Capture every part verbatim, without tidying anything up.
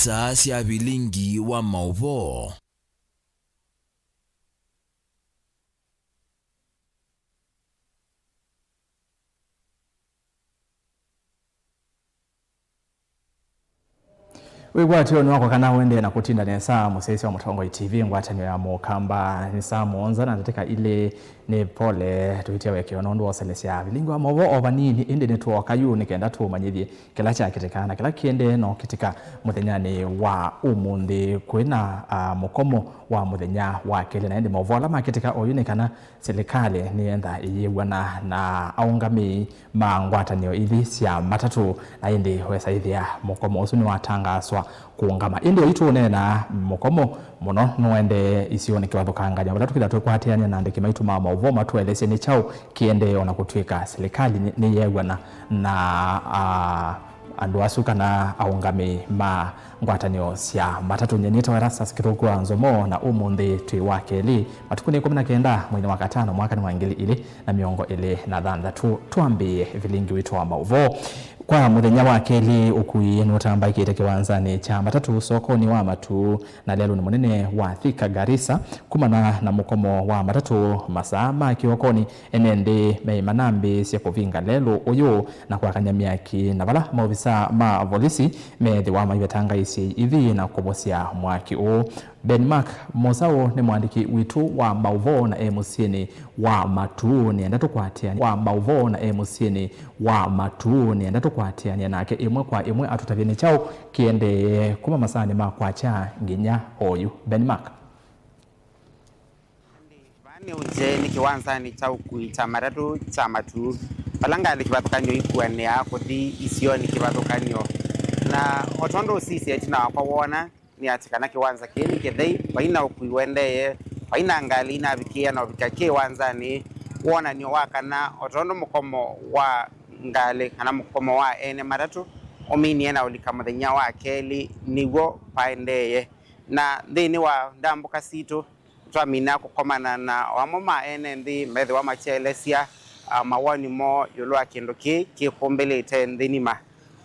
Saa sya vilingi wa maũvoo. Wĩkwatyo nĩ wakwa kana ũendee na kũtinda nesa, mũsyaĩĩsya wa Mũtongoi T V, ngwatanĩo ya Mũkamba. Nĩ saa mũonza na ndatĩka ilĩ. Nĩ pole tũitia wekeo nũndũ wa ũselesya vilingi wa maũvoo o vanini, ĩndĩ nĩtwooka yu nĩ kenda tũmanyĩthye kĩla kyakĩtĩka na kĩla kĩendee na ũkĩtĩka mũthenyanĩ wa ũmũnthĩ. Kwĩna, ah, mũkomo wa mũthenya wa kelĩ, na ĩndĩ maũvoo ala makĩtĩka oyu nĩ kana silikalĩ nĩyenda ĩyĩw'ana na aũngamĩi ma ngwatanĩo ithi sya matatũ, na ĩndĩ wesa ĩthĩa mũkomo ũsu nĩwatangaaswa kũũngama. Ĩndĩ oyu tũũneena mũkomo mũno nũendee isionĩ kĩvathũkangany'o, vala tũkĩtha twĩkwatĩanĩa na andĩki maitũ ma maũvoo matũelesye nĩ kyaũ kĩendee, o na kũtw'ĩka silikalĩ nĩ-, nĩyeew'ana na, ah, andũ asu kana aũngamĩi ma ngwatanĩo sya matatũ. Nyie nĩtawa Erastus Kĩthũku wa Nzomo, na ũmũnthĩ twĩ wa kelĩ, matukũ nĩ ĩkũmi na kenda mweinĩ wa katano, mwaka nĩ wa ngili ilĩ na mĩongo ĩlĩ na thanthatũ. Twambĩĩe vilingi witũ wa maũvoo. Kwa mũthenya wa kelĩ, ũkui nũtambaĩkĩte kĩwanzanĩ kya matatũ sokonĩ wa Matuu na lelũnĩ mũnene wa Thika, Garissa, kumana na mũkomo wa matatũ masaa ma kĩokonĩ. Ene nthĩ meĩ manambĩĩsye kũvinga lelũ ũyũ na kwakany'a myaki, na vala maovisaa ma volisi meethĩwa maivetangaisye ithi na kũvosya mwaki ũũ. Ben Mark Mũsaũ nĩ mũandĩki witũ wa maũvoo na e mũsyĩnĩ wa Matuu. Nĩenda tũkwatĩanĩa, wa maũvoo na e mũsyĩnĩ wa Matuu. Nĩenda tũkwatĩanĩa nake ĩmwe kwa ĩmwe atũtavye nĩ kyaũ kĩendee kuma masaanĩ ma kwakya nginya oyu. Ben Mark. Vaa nĩũnze nĩ kĩwanzanĩ kya ũkui kya matatũ kya Matuu, vala ngalĩ kĩvathũkany'o ikuanĩaa kũthi isionĩ kĩvathũkany'o. Na o tondũ ũsisya ĩtina wakwa woona, nĩ atĩ kana kĩwanza kĩĩ nĩ kĩthei, vai na ũkui ũendee, vai na ngalĩ inavikĩĩa na ũvika kĩwanzanĩ. Wonany'o wa kana, o tondũ mũkomo wa ngalĩ kana mũkomo wa ene matatũ ũminie na ũlika mũthenya wa kelĩ, nĩw'o vaendee. Na nthĩnĩ wa ndambũka sitũ, twamina kũkomana na o amwe ma ene nthĩ methĩwa makyaelesya, ah, mawoni moo ĩũlũ wa kĩndũ kĩĩ kĩkũmbĩlĩte nthĩ nima.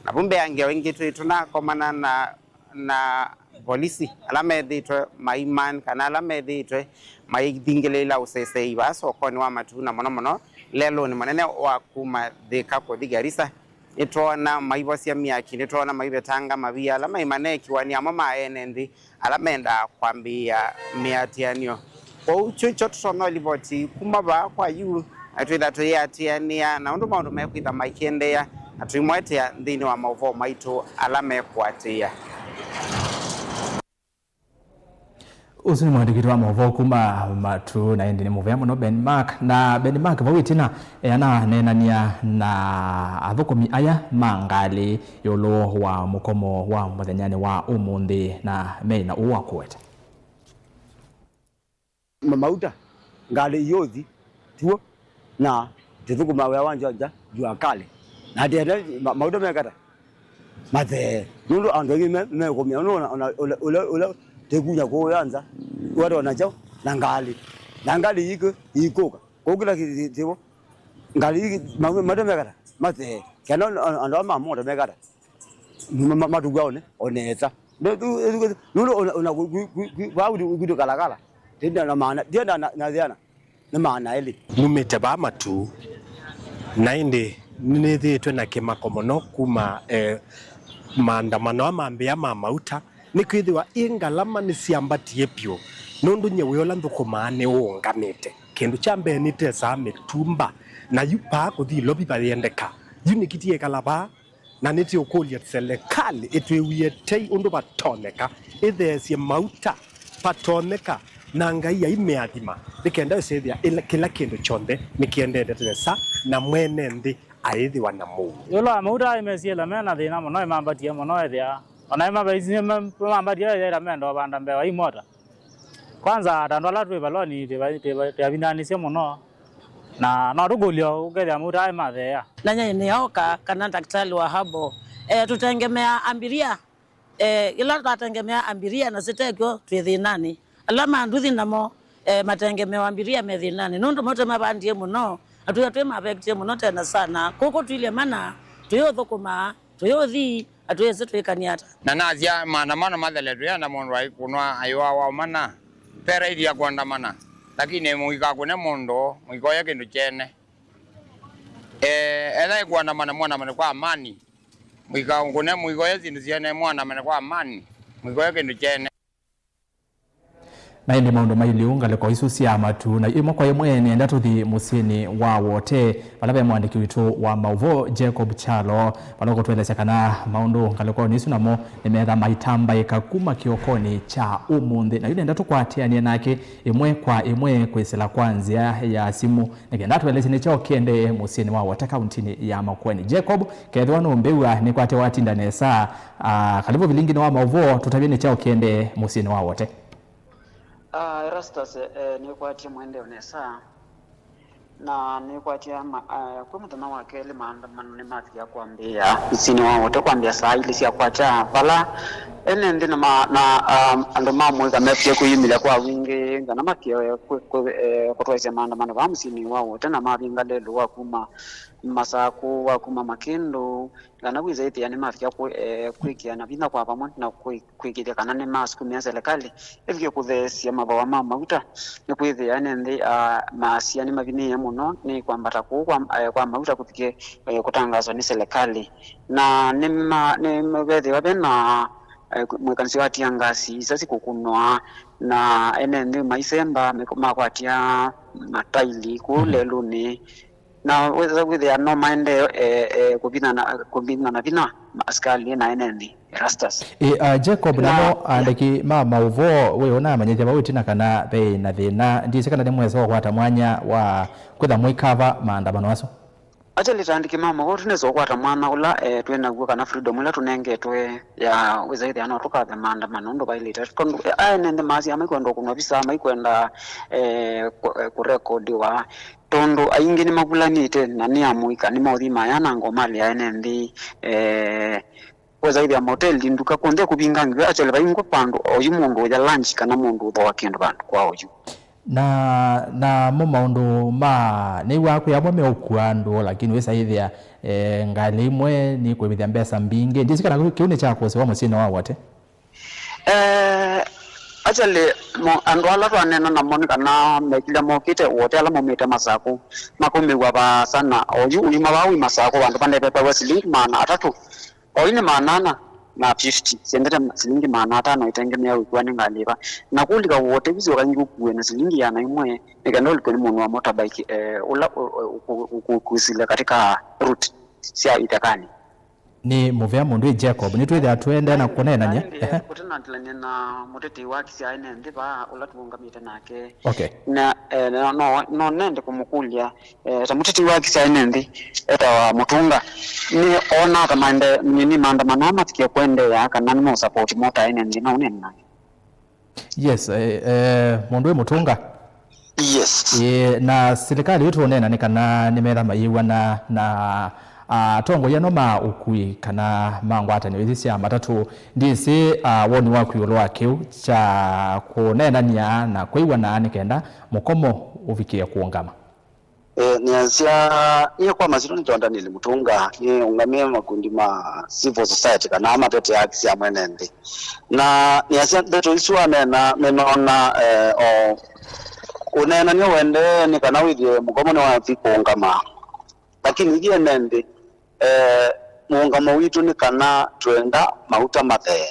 Na vu mbeange o ĩngĩ twĩ tũnakomana na, na volisi ala methĩĩtwe maiman kana ala methĩĩtwe maithingĩlĩĩla ũseseei vaa sokonĩ wa Matuu, na mũno mũno lelũnĩ mũnene wa kuma Thika kũthi Garissa. Nĩtwoona maivosya myaki, nĩtwoona maivetanga mavia ala maĩ maneekiwa nĩ amwe ma ene nthĩ ala mendaa kwambĩĩa mĩatĩanĩo. Kwoou kyũ kyo tũtonya ũlivoti kuma vaa kwa yu, na twĩtha tũyĩatĩanĩa na ũndũ maũndũ mekwĩtha maikĩendeea, na tũimũetea nthĩnĩ wa maũvoo maitũ ala mekũatĩĩa. Ũsu nĩ mũandĩki witũ wa maũvoo kuma Matuu, na ĩndĩ nĩ mũvea mũno Ben Mark. Na Ben Mark, vau ĩtina, e, ananeenany'a na athũkũmi aya ma ngalĩ ĩũlũ wa mũkomo wa mũthenyanĩ wa ũmũnthĩ, na meĩ na ũũ wa kũweta. Ma-, mauta, ngalĩ iyũthi, tuo, na tũthũkũmaa wĩa wa nja, nja, jua kali. Na atĩ ene ma-, mauta mekata? Mathee. Nũndũ andũ aingĩ me-, mekũmĩa, nũndũ ona, ona, ũla, ũla, ũla tĩkunya kũũ ya nza, wata ona kyaũ, na ngalĩ. Na ngalĩ iikũ, iikũka. Kũu kĩla kĩ-, kĩ-, kĩvo. Ngalĩ ii, ma-, mauta mekata? Mathee. Kana ona, ona, andũ aa ma moto mekata? Ma-, ma-, matũkw'a one, onesa. Nũndũ ona, ona kũ-, kũ-, kũ-, kũ-, vaa kwitũ, kwitũ Kalakala. Tienda na maana, tienda na, na thĩana. Nĩ maana elĩ. Numĩte vaa Matuu, na ĩndĩ nĩnĩthĩĩtwe na kĩmako mũno kuma, eh, maandamano aa mambĩĩa ma mauta, nĩkwĩthĩwa ĩ ngalama nĩsyambatie vyũ, nũndũ nyie wĩa ũla nthũkũmaa nĩũũngamĩte. Kĩndũ kya mbee nĩtesaa mĩtumba, na yu vaa kũthi Ilovi vayendeka. Yu nĩkĩtie ĩkala vaa, na nĩtĩũkũlya selekalĩ ĩtwĩwie tei ũndũ vatonyeka, ĩtheesye mauta vatonyeka, na Ngai aimĩathima, nĩ kenda ĩsethĩa ĩla, kĩla kĩndũ kyonthe nĩkĩendete nesa, na mwene nthĩ aĩthĩwa na mũuo. Ĩũlũ wa mauta, aĩ mesie ĩla me na thĩna mũno, ĩmambatie mũno, ethĩa ona ĩmambatie, ethĩa ĩla menda ũvanda mbee wa imota. Kwanza, ta andũ ala twĩ valoni, twĩ va-, twĩ va-, twĩavindanĩsye mũno. Na no tũkũlye ũkethĩa mauta aĩ matheea. Na nyie nĩoka kana ndakitali wa habo, eh, tũtengemeaa ambiria. Eh, ĩla twatengemeaa ambiria na sitekw'o twĩ thĩnanĩ. Ala ma nduthi namo, eh, matengemewa ambiria me thĩnanĩ. Nũndũ mo tũmavandie mũno, na twĩa twĩmavektie mũno tena sana. Kũkũ twilye mana, tũyũthũkũmaa, tũyũthi, Twĩsĩ twĩkanie ata? Na nasya maandamano mathele, twĩenda mũndũ aikũnwa ayũawa ũmana. Ve raithi ya kũandamana, lakini mũikakũne mũndũ, mũikoye kĩndũ kyene. Eh, etha ĩkũandamana, mũandamane kwa amani. Mũikakũne, mũikoye syĩndũ syene, mũandamane kwa amani. Mũikoye kĩndũ kyene. Na ĩndĩ maũndũ mailye ũu ngalĩko isu sya matu, na ĩmwe kwa ĩmwe nĩenda tũthi mũsyĩnĩ wa Wote, vala ve mũandĩki witũ wa maũvoo Jacob Kyalo, vala ũkũtũelesya kana maũndũ ngalĩkonĩ isu namo nĩmetha maitambaĩka kuma kĩokonĩ kya ũmũnthĩ. Na yu nĩenda tũkwatĩanĩe nake ĩmwe kwa ĩmwe kwĩsĩla kwa nzĩa ya simũ, nĩ kenda atũelesye nĩ kyaũ kĩendee mũsyĩnĩ wa Wote kauntinĩ ya Makueni. Jacob, kethĩwa nũmbĩw'a, nĩkwatya watinda nesa, ah, kalivu vilinginĩ wa maũvoo, tũtavye nĩ kyaũ kĩendee mũsyĩnĩ wa Wote. Ah, Erastus, eh, nĩkwatya mwendeeo nesa, na nĩkwatya ma-, ah, kwĩ mũthenya wa kelĩ maandamano nĩmathia kwambĩĩa mĩsyĩnĩ wa Wote kwambĩĩa saa ilĩ sya kwakya, vala ene nthĩ na ma-, na, um, andũ ma mũika mekie kwĩyumĩlya kwa wingĩ, kana makie kwĩ-, kwĩ-, eh, kũtwaĩsya maandamano vaa mũsyĩnĩ wa Wote, na mavinga lelũ wa kuma Masakũ, wa kuma Makĩndũ, kana wĩsa ĩthĩa nĩmavika kwĩ-, eh, kwĩkĩana vinya kwa vamwe na kwĩ-, kwĩkĩthya kana nĩmasukumĩa selekalĩ ĩvike kũtheesya mathooa ma mauta, nĩkwĩthĩa ene nthĩ, ah, maasya nĩmavinĩĩe mũno nĩ kwambata kũu kwa, eh, kwa mauta kũthike, eh, kũtangaswa nĩ selekalĩ. Na nĩma-, nĩmethĩwa ve na, eh, mwĩkanĩsyo wa tia ngasi isa sikũkunwa, na ene nthĩ maisemba, makwatya mataili kũu lelũnĩ. Na wĩsa kwĩthĩa no maendee, eh, eh, kũvithana, kũvithana vinya asikalĩ na ene nthĩ. Erastus. Ĩ, ah, Jacob, na namo aandĩki ma maũvoo, wĩ ũnamanyĩthya vau ĩtina kana veĩ na thĩna, ndyĩsĩ kana nĩmwesa ũkwata mwanya wa kwĩtha mũikava maandamano asu? Actually, ta aandĩki ma maũvoo tũnesa ũkwata mwanya ũla, eh, twĩ naw'o, kana freedom ĩla tũnengetwe ya wĩsa ĩthĩa no tũkathe maandamano ũndũ vaĩlĩte. Tondũ, eh, ene nthĩ maasya maikwenda ũkũnwa visa, maikwenda, eh, kũ-, eh, kũrekodiwa. Tondũ aingĩ nĩmavulanĩte na nĩ amũika, nĩmaũthi mayananga ũmalĩ ya ene nthĩ, eh, wĩsa ĩthĩa mahoteli, nduka, kwonthe kũvingangĩwe, actually vaingwa vandũ oyu mũndũ ũya lunch kana mũndũ ũthooa kĩndũ vandũ kwa oyu. Na, namo maũndũ ma, nĩw'aa kwĩ amwe meũkua andũ, lakini wĩsa ĩthĩa, eh, ngalĩ imwe nĩkwĩvĩthya mbesa mbingĩ. Ndyĩsĩ kana kĩu nĩkyakũsĩwa mũsyĩnĩ wa Wote. Eh, actually, mo-, andũ ala twaneena namo nĩ kana mekilya mokĩte Wote, ala maumĩte Masakũ, makumĩw'a vaasa, na oyu ũyuma vaa wĩ Masakũ, vandũ vanevetawe silingi maana atatũ, oyu nĩ maana ana na fifty, syendete silingi maana atano, itengemea wĩkw'a nĩ ngalĩ ĩva. Na kũlika Wote, visi ũkaingi ũkuwe na silingi ĩana ĩmwe, nĩ kenda ũlikwe nĩ mũndũ wa motorbike, eh, ũla ũ-, ũ-, ũkũsile katika route sya ithekani. Nĩ mũvea mũndũ ĩ Jacob, nĩtwĩthĩa tũendee na kũneenany'a. Ehe. Kũtanatĩlany'a na mũtetei wa haki sya ene nthĩ vaa ũla tũũngamĩte nake. Okay. Na, eh, no, no, no nende kũmũkũlya, eh, ta mũtetei wa haki sya ene nthĩ etawa Mũtũnga, nĩ ona ata maende-, nini maandamano aa mavikie kũendeea kana nĩmeũsapoti mota ene nthĩ, no ũneene nake. Yes, eh, eh, mũndũ wĩ Mũtũnga. Yes. Eh, na silikalĩ ĩtũũneena nĩ kana nĩmetha mayĩw'ana na, ah, atongoi ano ma ũkui kana ma ngwatanĩo ithi sya matatũ. Ndyĩsĩ, ah, woni waku ĩũlũ wa kĩu kya kũneenany'a na kwĩw'ana nĩ kenda mũkomo ũvikĩe kũũngama. Eh, nĩasya, nyie kwa masyĩtwa nĩtawa Daniel Mũtũnga, nĩũngamĩe makundi ma civil society kana matetea haki sya mwene nthĩ. Na nĩasya ndeto isu aneena nĩnoona, eh, o ũneenany'a ũendee nĩ kana wĩthĩe mũkomo nĩwathi kũũngama. Lakini ithyĩ ene nthĩ, eh, mũũngamo witũ nĩ kana twenda mauta mathee.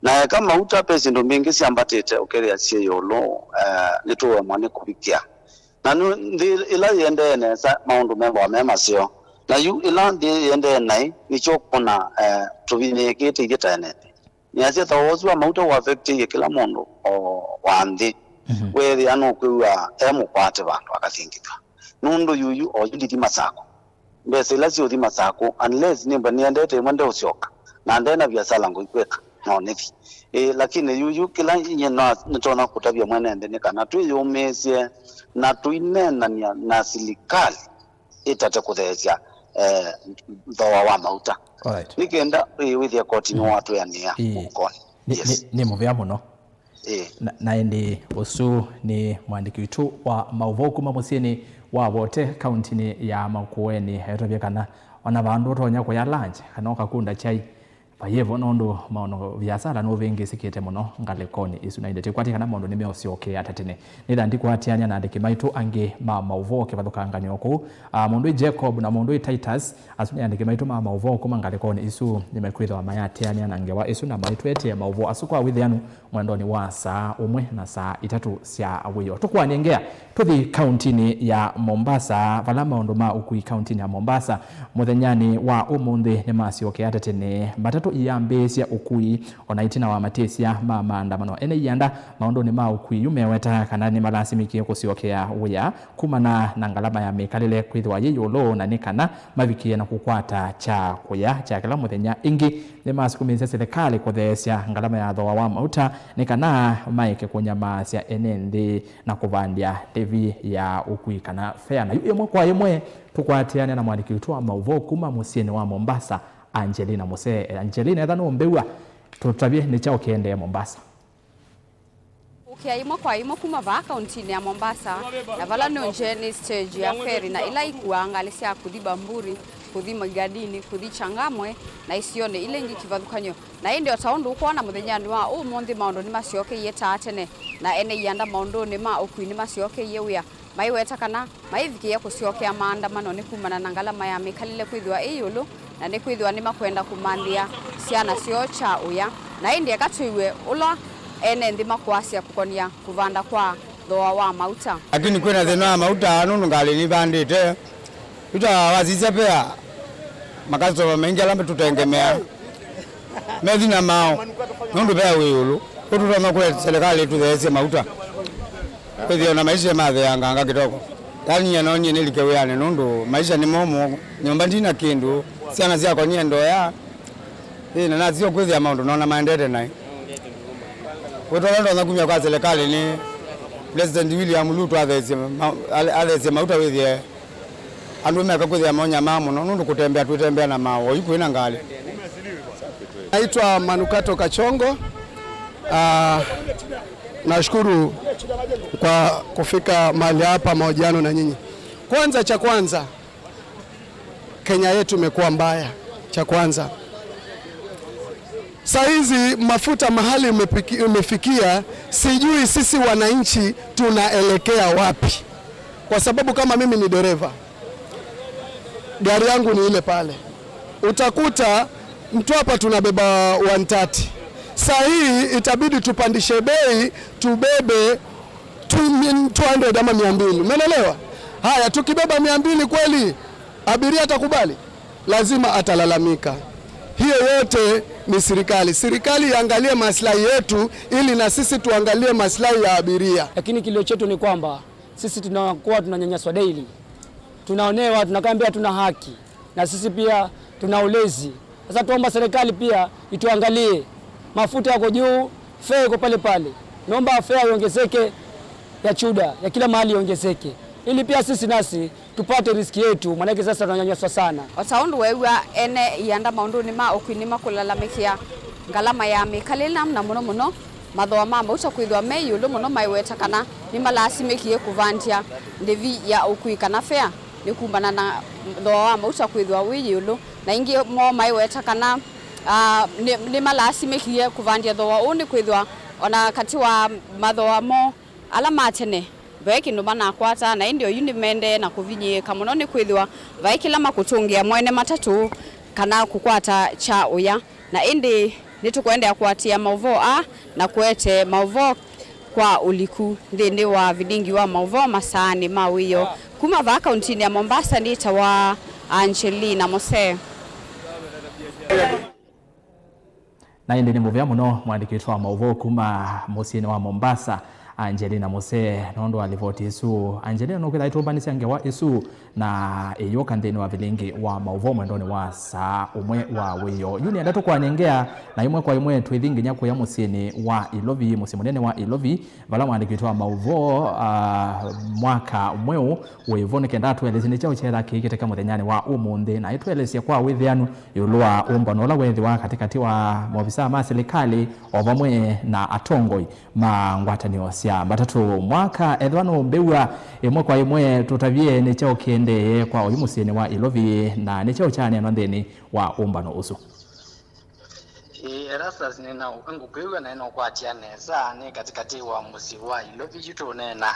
Na eka mauta, ve syĩndũ mbingĩ syambatĩte ũkethĩa syĩ ĩũlũ, eh, nĩtũũemwa nĩ kũvikĩa. Na nĩ, nthĩ ĩla yĩendee nesa, maũndũ methĩwa me maseo. Na yu ĩla nthĩ yĩendee naĩ, nĩkyo ũkwona, eh, tũvinyĩĩkĩte ithyĩ ta ene nthĩ. Nĩasya thooa ũsu wa mauta ũaffectĩie kĩla mũndũ o wa nthĩ. Mhm. Weethĩa nũkwĩw'a e mũkwate vandũ akathingithw'a. Nũndũ yuyu oyu ndithi Masakũ. Mbesa ila siũthi Masakũ, unless nĩmba nĩendete ĩmwe ndeũsyoka, na ndena viasala ngũikwĩka, no nĩthi. Ĩĩ, lakini yuyu kĩla nyie na-, nĩtonya kũtavya mwene nthĩ nĩ kana twĩyũmĩĩsye na tũineenany'a na silikalĩ ĩtate kũtheesya, eh, thooa wa mauta. Alright. Nĩ kenda, ĩĩ, wĩthĩe koti nĩwatwĩanĩa. Ĩĩ. Mũkonĩ. Nĩ, yes, nĩ, nĩ mũvea mũno. Ĩĩ. Na, na ĩndĩ ũsu nĩ mũandĩki witũ wa maũvoo kuma mũsyĩnĩ wa Wote, kauntinĩ ya Makueni. Etũvye kana ona vandũ ũtonya kũya lunch kana ũkakunda chai, Vayĩvo nũndũ maũndũ viasala nũvĩngĩsĩkĩte mũno ngalĩkonĩ ĩsu, na ĩndĩ tĩkwatya kana maũndũ nĩmeũsyokea ta tene. Nĩtha ndikwatĩanĩa na andĩki maitũ angĩ ma maũvoo kĩvathũkanganyo kũu. Ah, mũndũ ĩ Jacob na mũndũ ĩ Titus, asu nĩ andĩki maitũ ma maũvoo kuma ngalĩkonĩ ĩsu, nĩmekwĩthĩwa mayatĩanĩa na ngewa ĩsu na maitũetee maũvoo asu kwa wĩthĩanu mwendonĩ wa saa ũmwe na saa itatũ sya wĩoo. Tũkũanĩe ngea, tũthi kauntinĩ ya Mombasa, vala maũndũ ma ũkui kauntinĩ ya Mombasa mũthenyanĩ wa ũmũnthĩ nĩmasyokea ta tene. Matatũ iyambĩĩsya ũkui, o na ĩtina wa matĩsya ma maandamano. Ene ianda maũndũnĩ ma ũkui yu meweta kana nĩmalasimĩkie kũsyokea wĩa kumana na ngalama ya mĩkalĩle kwĩthĩwa yĩ ĩũlũ, na nĩ kana mavikĩe na kũkwata kya kũya kya kĩla mũthenya. Ĩngĩ, nĩmasukumĩĩsye silikalĩ kũtheesya ngalama ya thooa wa mauta nĩ kana maeke kũnyamaasya ene nthĩ na kũvandĩa levy ya ũkui kana fare. Na yu ĩmwe kwa ĩmwe tũkwatĩane na mwandĩki witũ wa maũvoo kuma mũsyĩnĩ wa Mombasa, Angelina Muse. Angelina, etha nũmbĩw'a, tũtavye nĩ kyaũ kĩendee Mombasa? Ũkĩa ĩmwe kwa ĩmwe kuma vaa kauntinĩ ya Mombasa, na vala nũngye nĩ stage ya ferry na ila ikuaa ngalĩ sya kũthi Bamburi, kũthi Magadini, kũthi Changamwe na isionĩ ila ingĩ kĩvathũkany'o. Na ĩndĩ o ta ũndũ ũkwona mũthenyanĩ wa ũmũnthĩ, maũndũ nĩmasyokeie ta tene, na ene ianda maũndũnĩ ma ũkui nĩmasyokeie wĩa, maiweta kana maivikĩĩa kũsyokea maandamano nĩ kumana na ngalama ya mĩkalĩle kwĩthĩwa ĩ ĩũlũ, na nĩ kwĩthĩwa nĩmakwenda kũmanthĩa syana syoo kya ũya. Na ĩndĩ eka twĩw'e ũla ene nthĩ makwasya kũkonia kũvanda kwa thooa wa mauta. Lakini kwĩna thĩna wa mauta nũndũ ngalĩ nĩvandĩte. Yu ta wasisya pea, makasitoma maingĩ ala tũtengemeaa methi na mao nũndũ pea wĩ ĩũlũ. Kwoou tũtonya kũya silikalĩ ĩtũtheesye mauta. Kwĩthĩa ona maisha matheanganga kĩtoko. Yaani nyie no nyie nĩlike wĩanĩ nũndũ maisha nĩ momũ. Nyũmba ndina kĩndũ, syana syakwa nĩendoea. Ĩĩ, na nasio kwĩthĩa maũndũ nona maendete naĩ. Wĩto ũla ndonya kumya kwa silikalĩ nĩ President William Ruto atheesye ma-, ale-, atheesye mauta wĩthĩe andũ meka kwĩthĩa maonyamaa mũno nũndũ kũtembea twĩtembea na maũa, yu kwĩna ngalĩ. Naitwa Manukato Kachongo. Ah, nashukuru kwa kufika mahali hapa mahojiano na nyinyi. Kwanza, cha kwanza, Kenya yetu imekuwa mbaya, cha kwanza. Saa hizi mafuta mahali umepiki-, umefikia, sijui sisi wananchi tunaelekea wapi. Kwa sababu kama mimi ni dereva, gari yangu ni ile pale. Utakuta mtu hapa tunabeba one thirty. Saa hii itabidi tupandishe bei, tubebe two hundred ama mia mbili. Umeelewa? Haya, tukibeba mia mbili kweli, abiria atakubali? Lazima atalalamika. Hiyo yote ni serikali. Serikali iangalie maslahi yetu ili na sisi tuangalie maslahi ya abiria. Lakini kilio chetu ni kwamba sisi tunakuwa tunanyanyaswa daily. Tunaonewa, tunakaa mbele hatuna haki. Na sisi pia tuna ulezi. Sasa tuomba serikali pia ituangalie. Mafuta yako juu, fare iko pale pale. Naomba fare iongezeke ya chuda, ya kila mahali iongezeke. Ili pia sisi nasi tupate riski yetu, maanake sasa tunanyanyaswa sana. O ta ũndũ weew'a, ene ianda maũndũnĩ ma ũkui nĩmakũlalamĩkĩa ngalama ya mĩkalĩle na mũno mũno mathooa ma mauta kwĩthĩwa me ĩũlũ mũno, maiweta kana nĩmalasimĩkie kũvandya ndĩvi ya ũkui kana fare nĩ kumana na thooa wa mauta kwĩthĩwa wĩ ĩũlũ. Na ĩngĩ moo maiweta kana, ah, nĩ, nĩmalasimĩkie kũvandya thooa ũũ nĩ kwĩthĩwa ona katĩ wa mathooa moo ala ma tene, vai kĩndũ manakwataa, na ĩndĩ oyu nĩmaendee na kũvinyĩĩka mũno nĩ kwĩthĩwa vai kĩla makũtũngĩa mwene matatũ kana kũkwata kya ũya. Na ĩndĩ nĩtũkũendeea kũatĩĩa maũvoo aa na kũete maũvoo kwa ũliku nthĩnĩ wa vilingi wa maũvoo masaanĩ ma wĩoo. Kuma vaa kauntinĩ ya Mombasa, nĩtawa Angelina Mose. Na ĩndĩ nĩ mũvea mũno mwandĩki witũ wa maũvoo kuma mũsyĩnĩ wa Mombasa, Angelina Muse, nũndũ wa livoti ĩsu. Angelina, nũkwĩtha aitũmbanĩsya ngewa ĩsu na ĩyũka nthĩnĩ wa vilingi wa maũvoo mwendonĩ wa saa ũmwe wa wĩoo. Yu nĩenda tũkũanĩe ngea na ĩmwe kwa ĩmwe twĩthi nginya kũya mũsyĩnĩ wa Ilovi, mũsyĩ mũnene wa Ilovi, vala mwandĩki witũ wa maũvoo, ah, Mwaka Mweũ wĩ vo nĩ kenda atũelesye nĩ kyaũ kyeetha kĩkĩtĩka mũthenyanĩ wa ũmũnthĩ, na aitũelesya kwa wĩthĩanu ĩũlũ wa ũmbano ũla weethĩwa katĩkatĩ wa maovisaa ma silikalĩ o vamwe na atongoi ma ngwatanĩo sya matatũ. Mwaka, ethĩwa nũmbĩw'a ĩmwe kwa ĩmwe, tũtavye nĩ kyaũ kĩendee kwa oyu mũsyĩnĩ wa Ilovi, na nĩ kyaũ kyaneena nthĩnĩ wa ũmbano ũsu? Erastus, nĩna ngũkwĩw'a na nĩnũkwatya nesa, nĩ katĩkatĩ wa mũsyĩ wa Ilovi yu tũũneena.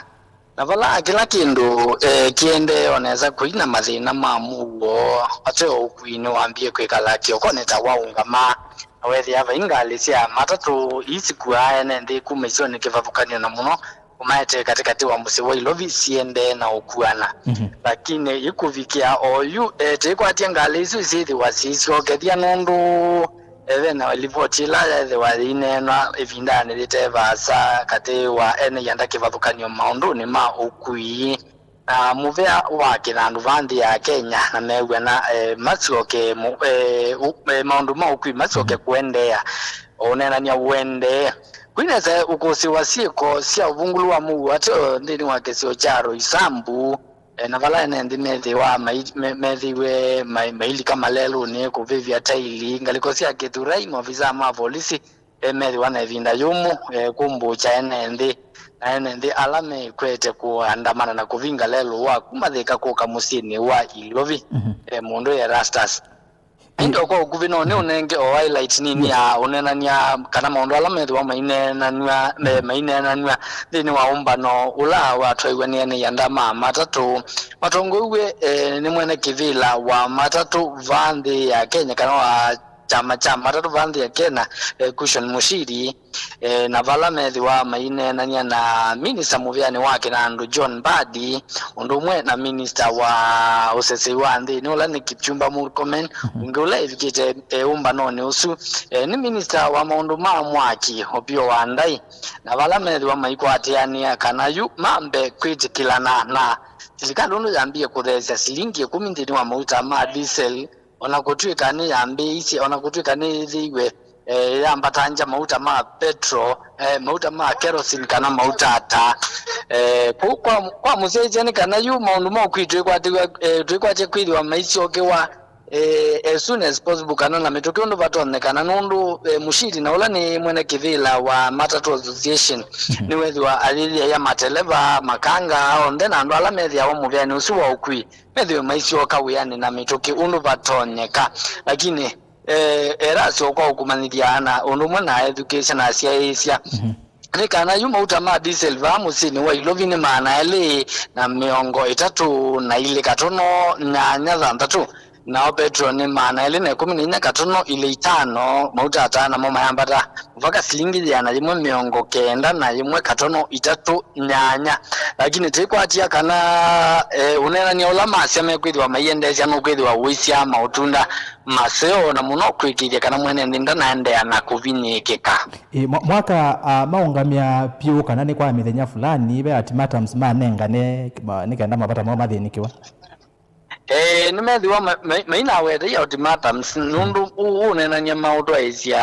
Na vala kĩla kĩndũ, eh, kĩendee o nesa kũi na mathĩna ma mũuo, ate o ũkui nĩwambie kwĩkala kĩokonĩ ta waũngama. Na weethĩa vai ngalĩ sya matatũ ii sikuaa ene nthĩ kuma isionĩ kĩvathũkany'o na mũno ũmaetee katĩkatĩ wa mũsyĩ wa Ilovi siendee na ũkuana. Mhm. Lakini ikũvikĩa oyu, eh, tĩkwatya ngalĩ isu isyĩthĩwa siisyokethya nũndũ, eh, ve na livoti ĩla yethĩwa yĩineenwa ĩvindanĩ yĩte vaasa katĩ wa ene ianda kĩvathũkany'o maũndũnĩ ma ũkui. Na mũvea wa kĩnandũ va nthĩ ya Kenya, na mew'ana, eh, masyoke mu-, eh, u-, eh, maũndũ ma ũkui masyoke kũendeea o ũneenany'a ũendee. Kwĩ nesa ũkũsĩĩwa syĩko sya ũvungũlu wa mũuo ate o nthĩnĩ wa kĩsio kya Roysambu, eh, na vala ene nthĩ methĩwa mai-, me-, methĩiwe mai-, mailika malelũnĩ, kũvĩvya taili, ngalĩko sya kĩthurai, maovisaa ma volisi, eh, methĩwa na ĩvinda yũmũ, eh, kũmbũkya ene nthĩ, na ene nthĩ ala mekwete kũandamana na kũvinga lelũ wa kuma Thĩka kũka mũsyĩnĩ wa Ilovi, mhm, eh, mũndũ Erastus. Ĩndĩ o kwa ũkuvĩ no nĩ, mhm, ũnenge o highlight nini, yes, ya ũneenany'a kana maũndũ ala methĩwa maineenanw'a, me-, mhm, maineenanw'a nthĩnĩ wa ũmbano ũla watwaiwe nĩ ene ianda ma matatũ matongoew'e, eh, nĩ mwene kĩvĩla wa matatũ va nthĩ ya Kenya kana wa kyama kya matatũ va nthĩ ya Kenya, eh, Cushion Mushiri, eh, na vala methĩwa maineenany'a na minista mũvĩanĩ wa kĩnandũ John Mbadi, ũndũ ũmwe na minista wa ũsesei wa nthĩnĩ ũla nĩ Kipchumba Murkomen, mhm, ũngĩ ũla ĩvikĩte, eh, ũmbanonĩ ũsu, eh, nĩ minista wa maũndũ ma mwaki Opiyo Wandayi, na vala methĩwa maikwatĩanĩa kana yu mambe kwĩtĩkĩlana na silikalĩ ũndũ yambie kũtheesya silingi ĩkũmi nthĩnĩ wa mauta ma diesel, o na kũtw'ĩka nĩyambĩĩisye, o na kũtw'ĩka nĩyĩthĩiwe, eh, yambatangya mauta ma petro, eh, mauta ma kerosene kana mauta ta. Eh, kwoou kwa, kwa mũsyaĩĩsya nĩ kana yu maũndũ ma ũkui twĩkwatĩw'a, eh, twĩkwatya kwĩthĩwa maisyokewa, eh, as soon as possible kana na mĩtũkĩ ũndũ vatonyekana, nũndũ, eh, Mushiri na ũla nĩ mwene kĩvĩla wa Matatũ Association, mhm, nĩwethĩwa ayĩthĩaĩa mateleva, makanga, onthe na andũ ala methĩawa mũvĩanĩ ũsu wa ũkui methĩwe maisyoka wĩanĩ na mĩtũkĩ ũndũ vatonyeka. Lakini, eh, erasyo kwa ũkũmanyĩthya na ũndũ ũmwe na ethukĩĩsya na asyaĩĩsya, mhm, nĩ kana yu mauta ma diesel vaa mũsyĩnĩ wa Ilovi nĩ maana elĩ na mĩongo ĩtatũ na ilĩ katono nyanya thanthatũ, nao petro nĩ maana elĩ na ĩkũmi na inya katono ilĩ itano, mauta ata namo mayambata mũvaka silingi yĩana yĩmwe mĩongo kenda na yĩmwe katono itatũ nyanya. Lakini tĩkwatya kana, eh, ũneenany'a ũla masya mekwĩthĩwa maiendeesya nũkwĩthĩwa ũisyaa maũtunda maseo, na mũno kwĩkĩĩthya kana mwene nthĩ ndanaendeea na kũvinyĩĩkĩka. Ĩ, mwa-, mwaka, ah, maũngamya pyũ kana nĩ kwa mĩthenya fulani ve ultimatums manengane, ma-, nĩ kenda mavata moo mathĩnĩkĩwa? Eh, nĩmethĩwa ma-, ma-, mainaweta ya ultimatums, nũndũ ũũ ũneenany'a maũtwaĩsya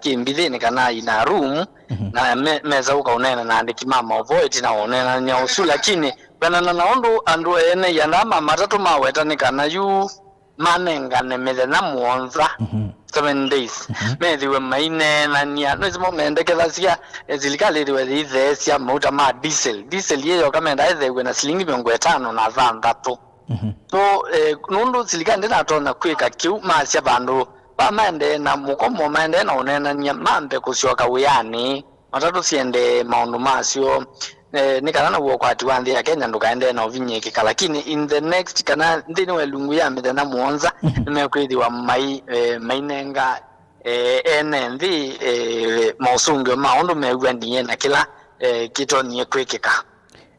kĩmbithĩnĩ kana in a room, mhm, na me-, mesa ũka ũneena na andĩki ma maũvoo ĩtina wa ũneenany'a ũsu, lakini kwĩanana na ũndũ andũ ene ianda ma matatũ maweta nĩ kana yu manengane mĩthenya mũonza, mhm, seven days, mhm, methĩwe maineenany'a. Nĩsimo mendekethasya, eh, silikalĩ ĩthĩwe yĩitheesya mauta ma diesel. Diesel yĩ yoka menda ĩtheew'e na silingi mĩongo ĩtano na thanthatũ. Mhm. So, eh, nũndũ silikalĩ ndĩnatonya kwĩka kĩu, masya vandũ va maendee na mũkomo, maendee na ũneenany'a, mambe kũsyoka wĩanĩ, matatũ siendee maũndũ masyo, eh, nĩ kana naw'o ũkwati wa nthĩ ya Kenya ndũkaendee na ũvinyĩĩkĩka. Lakini in the next, kana nthĩnĩ wa ĩlungu ya mĩthenya mũonza, mhm, nĩmekwĩthĩwa mai-, eh, mainenga, eh, ene nthĩ, eh, maũsũngĩo ma ũndũ mew'anie na kĩla, eh, kĩtonyie kwĩkĩka.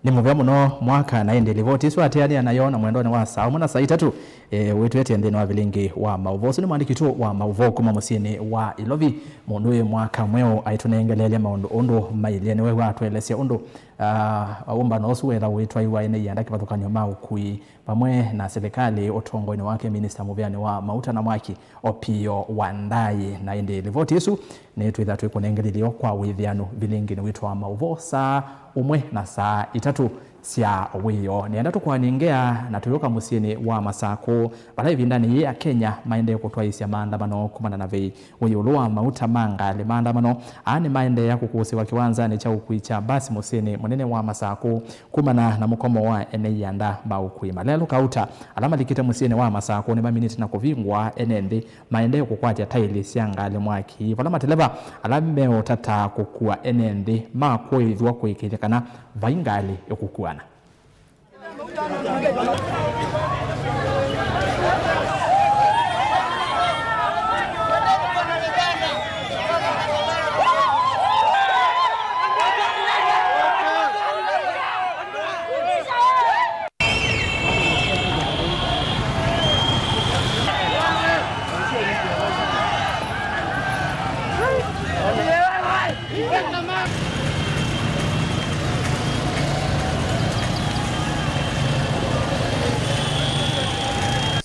Nĩ mũvea mũno Mwaka, na ĩndĩ livoti ĩsu atĩanĩa nayo na mwendonĩ wa saa ũmwe na saa itatũ, e, wĩtwetye nthĩnĩ wa vilingi wa maũvoo. Ũsu nĩ mwandĩki witũ wa maũvoo kuma mũsyĩnĩ wa Ilovi, mũndũ wĩ Mwaka Mweũ, aitũnengeleelya maũndũ ũndũ mailyĩ. Nĩwe watũelesya ũndũ, ah, ũmbano ũsu wetha wĩtwaiwa ene ianda kĩvathũkany'o ma ũkui vamwe na silikalĩ ũtongoinĩ wake minista mũvĩanĩ wa mauta na mwaki Opiyo Wandayi. Na ĩndĩ livoti ĩsu nĩtwĩtha twĩkũnengelilyo kwa wĩthĩano vilinginĩ witũ wa maũvoo saa ũmwe na saa itatũ. sya wĩoo. Nĩenda tũkũanĩe ngea na tũyũka mũsyĩnĩ wa Masakũ, vala ĩvindanĩ yĩĩ Akenya maendee kũtwaĩĩsya maandamano kumana na vei wa ĩũlũ wa mauta ma ngalĩ. Maandamano aa nĩmaendeea kũkũsĩwa kĩwanzanĩ kya ũkui kya mbasi mũsyĩnĩ mũnene wa Masakũ kumana na mũkomo wa ene ianda ma ũkui. Malelũ kauta ala malikĩte mũsyĩnĩ wa Masakũ nĩmaminĩte na kũvingũa ene nthĩ maendee kũkwatya taĩlĩ sya ngalĩ mwaki, vala mateleva ala meũtata kũkua ene nthĩ makũĩthw'a kũĩkĩĩthya kana vai ngalĩ ĩkũkuana.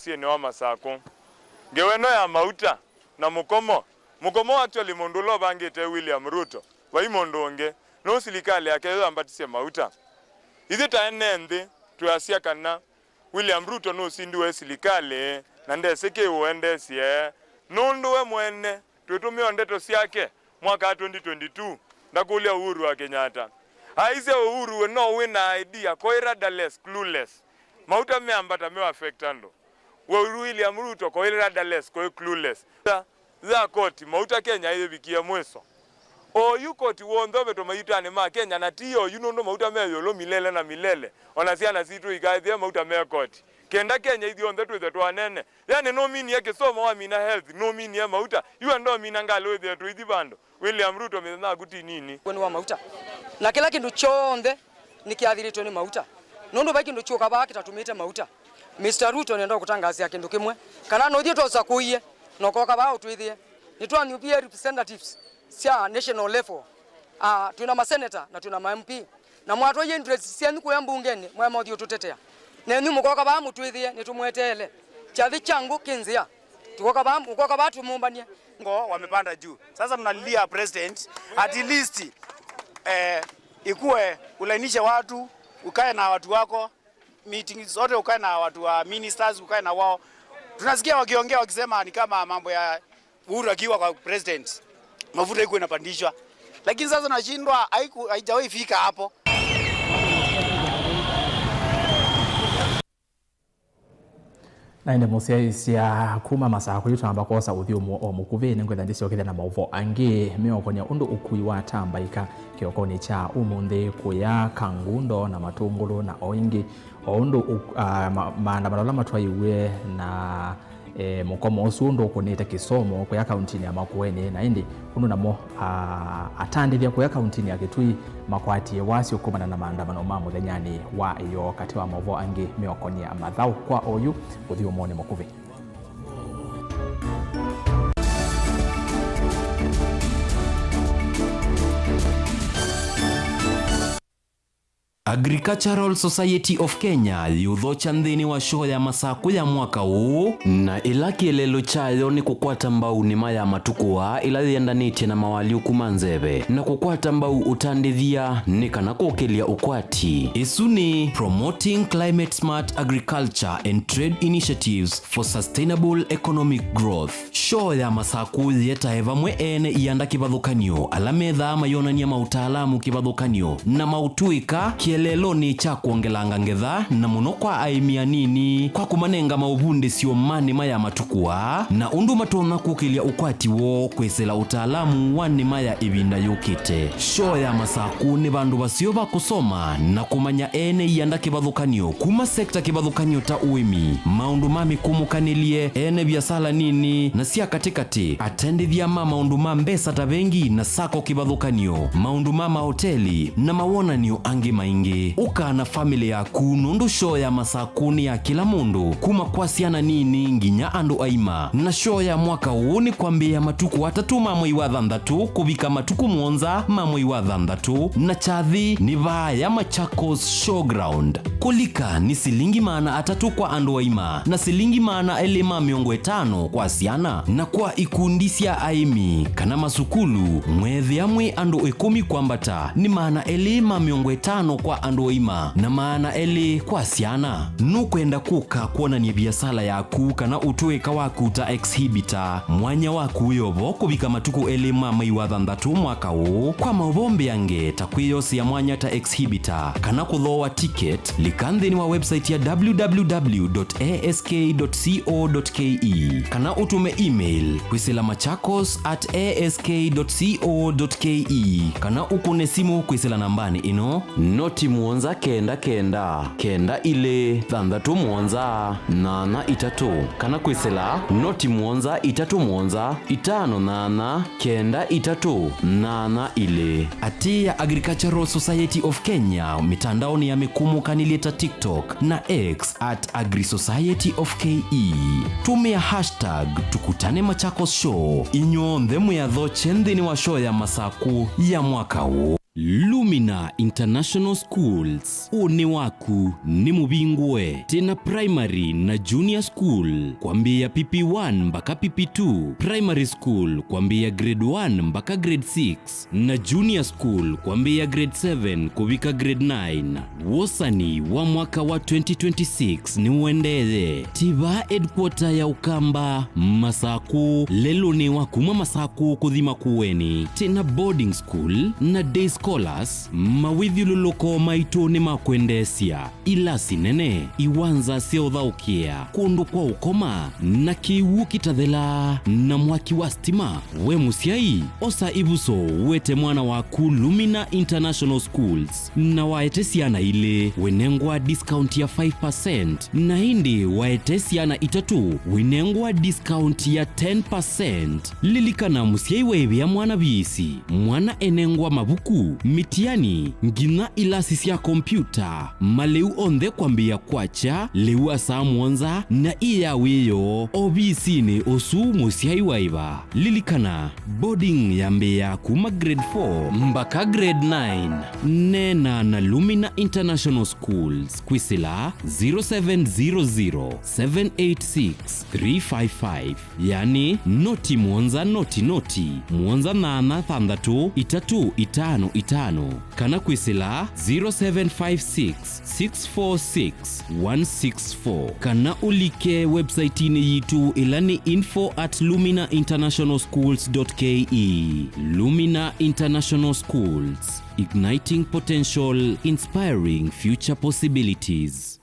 Mũsyĩnĩ wa Masakũ. Ngewa ĩno ya mauta na mũkomo. Mũkomo actually mũndũ ũla ũvangĩte William Ruto. Vai mũndũ ũngĩ. Nũũ silikalĩ yake yo yambatisye mauta? Ithyĩ ta ene nthĩ, twĩasya kana William Ruto nũsindiwe silikalĩ na ndesĩ kĩĩ ũendesye, nũndũ we mwene twĩtũmĩa ndeto syake mwaka wa twenty twenty-two, ndakũlya Uhuru wa Kenyatta. Aisye, Uhuru, we no wĩ na idea, koĩ rudderless, clueless. Mauta meambata me affect andũ. We William Ruto, koĩ rudderless, koĩ clueless. Ya koti, mauta Kenya yĩvikie mwĩso. Oyu koti w'onthe ũvetwe maitanĩ ma Kenya, na ti oyu nũndũ mauta me ĩũlũ milele na milele. Ona syana sitũ ikaethĩe mauta me koti. Kenda Kenya ithyonthe twĩthwe twanene. Yani nũminie kĩsomo, wamina health, nũminie mauta. Yu enda ũmina ngalĩ wĩthĩe tũithi vandũ. William Ruto, mĩthenya yaku ti nini. Nĩ wa mauta. Na kĩla kĩndũ kyonthe nĩkĩathĩrĩtwe nĩ mauta. Nũndũ vai kĩndũ kyũka vaa kĩtatũmĩte mauta. Mister Ruto, nĩenda kũtangaasĩa kĩndũ kĩmwe, kana nũthiĩ twaũsakũie, na ũkoka vaa ũtwĩthĩe. Nĩtwa U P A representatives sya national level. Ah, twĩna maseneta na twĩna ma M P. Na mwatwaie interest syenyu kũya mbungenĩ, mwaema ũthiĩ ũtũtetea. Nenyu mũkoka vaa mũtwĩthĩe, nĩtũmweteele. Kyathĩ kya ngũ kĩ nzĩa. Tũkoka vaa, mũkoka vaa tũmũmbanie. Ngo wamepanda juu. Sasa tunalilia president, at least, eh, ikuwe ulainishe watu, ukae na watu wako, meetings zote ukae na watu wa ministers, ukae na wao. Tunasikia wakiongea wakisema ni kama mambo ya Uhuru akiwa kwa president, mafuta iko inapandishwa. Lakini sasa nashindwa, haiku-, haijawahi fika hapo. Na ĩndĩ mũsyaĩĩsya kuma Masakũ yu twamba kwosa ũthyũmũo o mũkuvĩ, nĩngwĩtha ndĩsyokethya na maũvoo angĩ meũkonya ũndũ ũkui watambaĩka kĩokonĩ kya ũmũnthĩ kũya Kangundo na Matũngũlũ na o ĩngĩ, o ũndũ ũ-, a, ma-, maandamano ala matwaiwe na, e, mũkomo ũsu ũndũ ũkũnĩte kĩsomo kũya kauntinĩ ya Makueni, na ĩndĩ ũndũ namo, a, atandĩthya kũya kauntinĩ ya Kitui makwatie wasyo kumana na maandamano ma mũthenyanĩ wa ĩyoo, katĩ wa maũvoo angĩ meũkonya mathaũ. Kwa oyu, ũthyũmũonĩ mũkuvĩ. Agricultural Society of Kenya yĩũthokya nthĩnĩ wa show ya Masakũ ya mwaka ũũ, na ĩla kĩeleelo kyayo nĩ kũkwata mbau nĩma ya matukũ aa ĩla yĩendanĩtye na mawalyũku ma nzeve, na kũkwata mbau ũtandĩthya nĩ kana kũkĩlya ũkwati. Ĩsu nĩ Promoting Climate Smart Agriculture and Trade Initiatives for Sustainable Economic Growth. Show ya Masakũ yĩetae vamwe ene ianda kĩvathũkany'o ala methaa mayonany'a maũtaalamu kĩvathũkany'o na maũtũĩka kĩeleelonĩ kya kwongelanga ngetha, na mũno kwa aĩmi anini, kwa kũmanenga maũvundĩsyo ma nĩma ya matukũ aa na ũndũ matonya kũkĩlya ũkwati woo kwĩsĩla ũtaalamu wa nĩma ya ĩvinda yũkĩte. Show ya Masakũ nĩ vandũ vaseo va kũsoma na kũmanya ene ianda kĩvathũkany'o kuma sekta kĩvathũkany'o ta ũĩmi, maũndũ ma mĩkũmũkanĩlye, ene viasala nini na sya katĩkatĩ, atendĩthya ma maũndũ ma mbesa ta vengi na sako kĩvathũkany'o, maũndũ ma mahoteli, na mawonany'o angĩ maingĩ. Ũka na famĩlĩ yaku, nũndũ show ya Masakũ nĩ ya kĩla mũndũ, kuma kwa syana nini nginya andũ aima. Na show ya mwaka ũũ nĩ kwambĩĩa matukũ atatũ ma mwei wa thanthatũ kũvika matukũ mũonza ma mwei wa thanthatũ, na kyathĩ nĩ vaa ya Machakos Showground. Kũlika nĩ silingi maana atatũ kwa andũ aima na silingi maana elĩ ma mĩongo ĩtano kwa syana, na kwa ikundi sya aĩmi kana masukulu, mweethĩa mwĩ andũ ĩkũmi kwambata, nĩ maana elĩ ma mĩongo ĩtano kwa andũ aima na maana elĩ kwa syana. Nũkwenda kũka kwonany'a viasala yaku kana ũtũĩka waku ta exhibitor? Mwanya waku wĩ o vo kũvika matukũ elĩ ma mwei wa thanthatũ mwaka ũũ. Kwa maũvoo mbeange ta kwĩyosea mwanya ta exhibitor kana kũthooa ticket, lika nthĩnĩ wa website ya www.ask.co.ke kana ũtũme email kwĩsĩla machakos at ask.co.ke kana ũkũne simũ kwĩsĩla nambanĩ ĩno, noti mũonza kenda kenda, kenda ilĩ, thanthatũ mũonza, nyanya itatũ, kana kwĩsĩla noti mũonza itatũ mũonza, itano nyanya, kenda itatũ, nyanya ilĩ. Atĩĩa Agricultural Society of Kenya mĩtandaonĩ ya mĩkũmũkanĩlye ta TikTok na X at Agri Society of K E. Tũmĩa hashtag Tukutane Machakos Show inyw'onthe mwĩathokye nthĩnĩ wa show ya Masakũ ya mwaka ũũ. Lumina International Schools, ũnĩ waku nĩ mũvingũe. Twĩna primary na junior school kwambĩĩa P P one mbaka P P two, primary school kwambĩĩa grade one mbaka grade six, na junior school kwambĩĩa grade seven kũvika grade nine. Wosani wa mwaka wa twenty twenty-six nĩũendee. Tiva headquarter ya Ũkamba, Masakũ, lelũnĩ wa kuma Masakũ kũthi Makueni. Twĩna boarding school na day scholars, mawĩthyũlũlũko maitũ nĩ ma kwendeesya. Ilasi nene, iwanza sya ũthaũkĩa, kũndũ kwa ũkoma, na kĩw'ũ kĩtathela, na mwaki wa stima. We mũsyai, osa ĩvuso wete mwana waku Lumina International Schools, na waete syana ilĩ, wĩnengwa discount ya five percent, na ĩndĩ waete syana itatũ, wĩnengwa discount ya ten percent. Lilikana, mũsyai waĩvĩa mwana viisi, mwana enengwa mavuku, mĩtiani, nginya ilasi sya kompyuta, malĩu onthe kwambĩĩa kwakya lĩu wa saa mũonza na ĩ ya wĩoo ovisinĩ ũsu mũsyai waĩva. Lilikana, boarding yambĩĩa kuma grade four mbaka grade nine. Neena na Lumina International Schools kwĩsĩla zero seven zero zero, seven eight six, three five five. Yani, noti mũonza noti noti, mũonza nyanya thanthatũ, itatũ itano itano, kana kwĩsĩla zero seven five six, six four six, one six four, kana ũlike website-inĩ yitũ ĩla nĩ info at lumina international schools dot K E. Lumina International Schools, igniting potential, inspiring future possibilities.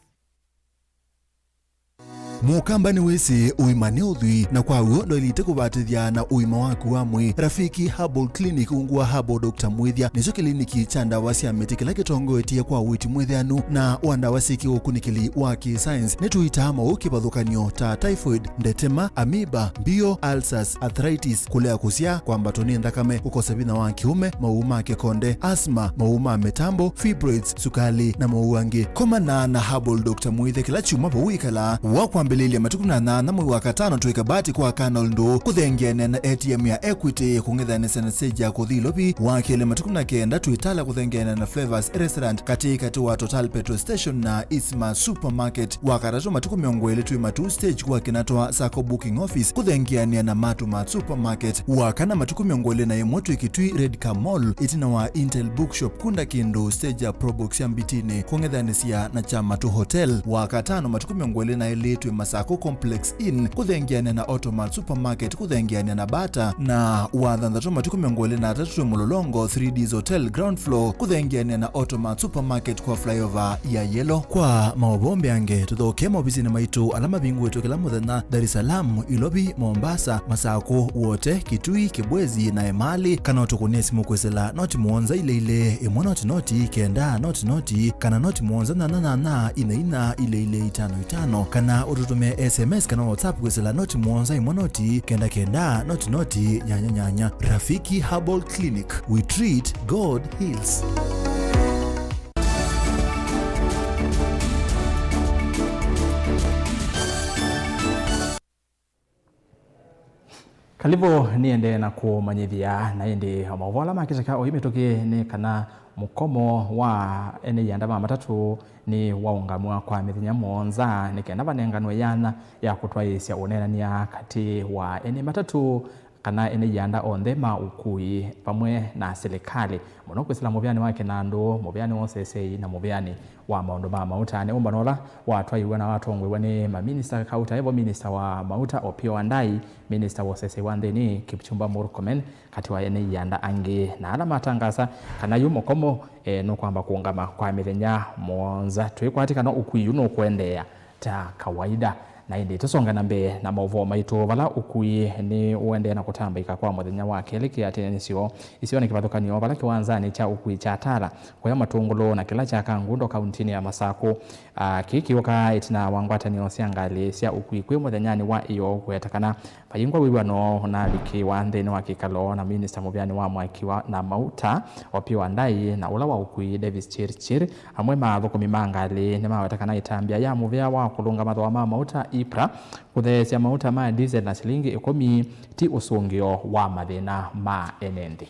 Mũkamba nĩwĩsĩ ũima nĩ ũthwii, na kwa w'o ndwaĩlĩte kũvatĩthya na ũima waku wa mwĩĩ. Rafiki Herbal Clinic, ungu wa Herbal Doctor Mwĩthya, nĩkyo kĩliniki kya ndawa sya mĩtĩ kĩla kĩtongoetye kwa ũiiti mwĩtheanu na wa ndawa syĩ kĩũkunĩkĩli wa kĩ-science. Nĩtũitaa maũũ kĩvathũkany'o ta typhoid, ndetema, amoeba, mbio, ulcers, arthritis, kũlea kũsyaa, kwambatwa nĩ nthakame, kũkosa vinya wa kĩũme, maũũ ma kĩkonde, asthma, maũũ ma mĩtambo, fibroids, sukali, na maũũ angĩ. Komana na Herbal Doctor Mwĩthya kĩla kyumwa vau wĩkalaa. Wa kwambĩlĩlya matukũ na nyanya mwei wa katano twĩ Kabati kwa Colonel Ndũũ, kũthengeanĩa na A T M ya Equity, kũng'ethanĩsya na stage ya kũthi Ilovi. Wa kelĩ matukũ na kenda twĩ Tala kũthengeanĩa na Flavors Restaurant, katĩ katĩ wa Total Petrol Station na Isma Supermarket. Wa katatũ matukũ mĩongo ĩlĩ twĩ Matuu stage kwa Kinatwa Sacco Booking Office, kũthengeanĩa na Matu Mart Supermarket. Wa kana matukũ mĩongo ĩlĩ na ĩmwe twĩ Kitui Red Car Mall, ĩtina wa Intel Bookshop, kunda kĩndũ stage ya Probox ya Mbitinĩ, kũng'ethanĩsya na Kyamatu Hotel. Wa katano matukũ mĩongo ĩlĩ na ĩlĩ twĩ Masakũ Complex Inn, kũthengeanĩa na Automart Supermarket, kũthengeanĩa na Bata. Na wa thanthatũ matukũ mĩongo ĩlĩ na atatũ twĩ Mũlolongo three Ds Hotel ground floor, kũthengeanĩa na Automart Supermarket kwa flyover ya Yellow. Kwa maũvoo mbeange, tũthokee maovisinĩ maitũ ala mavingũĩtwe kĩla mũthenya, Dar es Salaam, Ilovi, Mombasa, Masakũ, Wote, Kitui, Kibwezi, na Emali, kana ũtũkũnĩe simũ kwĩsĩla noti mũonza ilĩ ilĩ, ĩmwe noti noti, kenda noti noti, kana noti mũonza nyanya nyanya, ina ina, ilĩ ilĩ, itano itano, kana ũtũtũmĩe S M S kana WhatsApp kwĩsĩla noti mũonza ĩmwe noti, kenda kenda, noti noti, nyanya nyanya. Rafiki Herbal Clinic, we treat, God heals. Kalivũ nĩendee na kũmanyĩthya, na ĩndĩ o maũvoo ala makĩteka oyu mĩtũkĩ nĩ kana mũkomo wa ene ianda ma matatũ nĩ waũngamw'a kwa mĩthenya mũonza nĩ kenda vanenganwe yanya ya kũtwaĩĩsya ũneenany'a katĩ wa ene matatũ kana ene ianda onthe ma ũkui vamwe na silikalĩ, mũno kwĩsĩla mũvĩanĩ wa kĩnandũ, mũvĩanĩ wa ũseseĩ na mũvĩanĩ wa maũndũ ma mauta. Nĩ ũmbano ũla watwaiwe na watongoew'a nĩ maminista kauta evo minista wa mauta Opiyo Wandayi, minista wa ũseseĩ wa nthĩnĩ Kipchumba Murkomen, katĩ wa ene ianda angĩ, na ala matangasa kana yu mũkomo, e, nũkwamba kũũngama kwa mĩthenya mũonza. Twĩkwatĩ kana ũkui yu nũkũendeea ta kawaida. Na ĩndĩ tũsonge na mbee na maũvoo maitũ, vala ũkui nĩ ũendee na kũtambaĩka kwa mũthenya wa kelĩ kĩatĩnĩsyo isionĩ kĩvathũkany'o vala kĩwanzanĩ kya ũkui kya Tala, kũya Matũngũlũ na kĩla kya Kangundo kauntinĩ ya Masakũ. Ah, kĩĩ kĩũkaa ĩtina wa ngwatanĩo sya ngalĩ sya ũkui kwĩ mũthenyanĩ wa ĩyoo kũweta kana vayĩngwa wĩw'ano ũnavikĩwa nthĩnĩ wa kĩkalo na minista mũvĩanĩ wa mwaki wa na mauta Opiyo Wandayi na ũla wa ũkui Davis Chirchir. Amwe ma athũkũmi ma ngalĩ nĩmaweta kana ĩtambya ya mũvĩa wa kũlũnga mathooa ma mauta ipra kũtheesya mauta ma diesel na silingi ĩkũmi ti ũsũngĩo wa mathĩna ma ene nthĩ.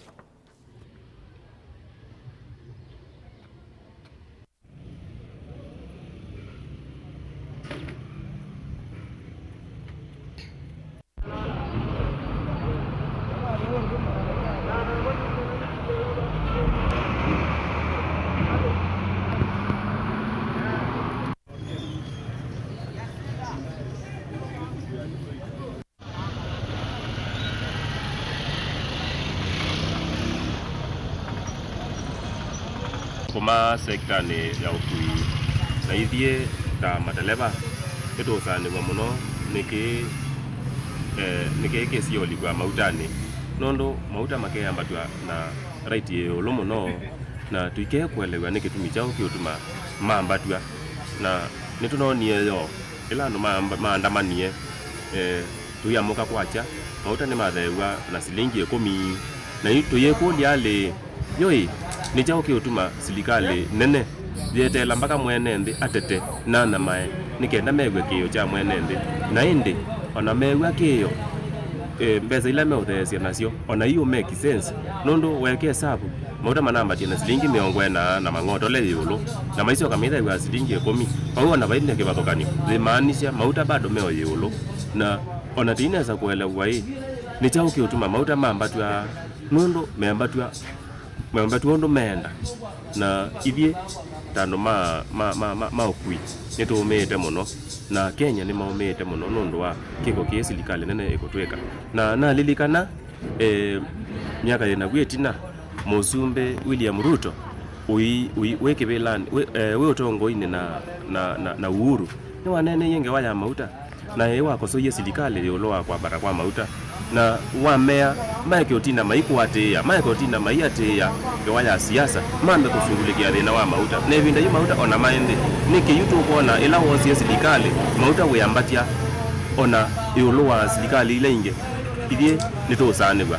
Kuma sektanĩ ya ũkui, na ithyĩ ta mateleva nĩtũũsaanĩw'a mũno nĩ kĩĩ, eh, nĩ kĩĩ kĩsiolĩkw'a mautanĩ, nũndũ mauta makeyambatw'a na raiti ĩũlũ mũno, na tũikekũelew'a nĩ kĩtumi kyaũ kĩũtuma mambatw'a. Na nĩtũnoonie yo, ĩla andũ maamba-, maandamanie, eh, tũiamũka kwakya, mauta nĩmatheew'a na silingi ĩkũmi. Na yu tũyĩkũlya-lĩ, yo-ĩ, nĩ kyaũ kĩũtuma silikalĩ nene yeteela mbaka mwene nthĩ atete na anyamae nĩ kenda mew'e kĩĩo kya mwene nthĩ? Na ĩndĩ, o na mew'a kĩĩo, eh, mbesa ila meũtheesya nasyo, o na iu make sense, nũndũ weka ĩsavu, mauta manambatie na silingi mĩongo ĩna na mang'otole ĩũlũ, na maisyoka maithaĩw'a silingi ĩkũmi. Vau o na vai na kĩvathũkany'o, yĩmaanisya mauta bado me o ĩũlũ. Na o na tũinesa kũelew'a-ĩ, nĩ kyaũ kĩũtuma mauta mambatw'a? Nũndũ membatw'a, membatw'a ũndũ meenda. Na ithyĩ ta andũ ma, ma, ma, ma, ma ũkui, nĩtũũmĩĩte mũno, na Kenya nĩmaũmĩĩte mũno nũndũ wa kĩko kĩĩ silikalĩ nene ĩkũtwĩka. Na nalilikana, eh, myaka yĩ navu ĩtina, Mũsumbĩ William Ruto ũi, ũi, wĩ kĩvĩlanĩ, wĩ, eh, wĩ ũtongoinĩ na, na, na, na Uhuru, nĩwaneeneie ngewa ya mauta, na ĩĩ wakosoie silikalĩ ĩũlũ wa kwambata kwa mauta, na wamea maeke ũtina maikũatĩĩa, maeke ũtina maiatĩĩa ngewa ya siasa, mambe kũsungulĩkĩa thĩna wa mauta. Na ĩvinda yu mauta ona maĩ nthĩ, nĩkĩ yu tũkwona ĩla woosie silikalĩ mauta wĩambatya ona ĩũlũ wa silikalĩ ila ingĩ? Ithyĩ nĩtũũsaanĩw'a.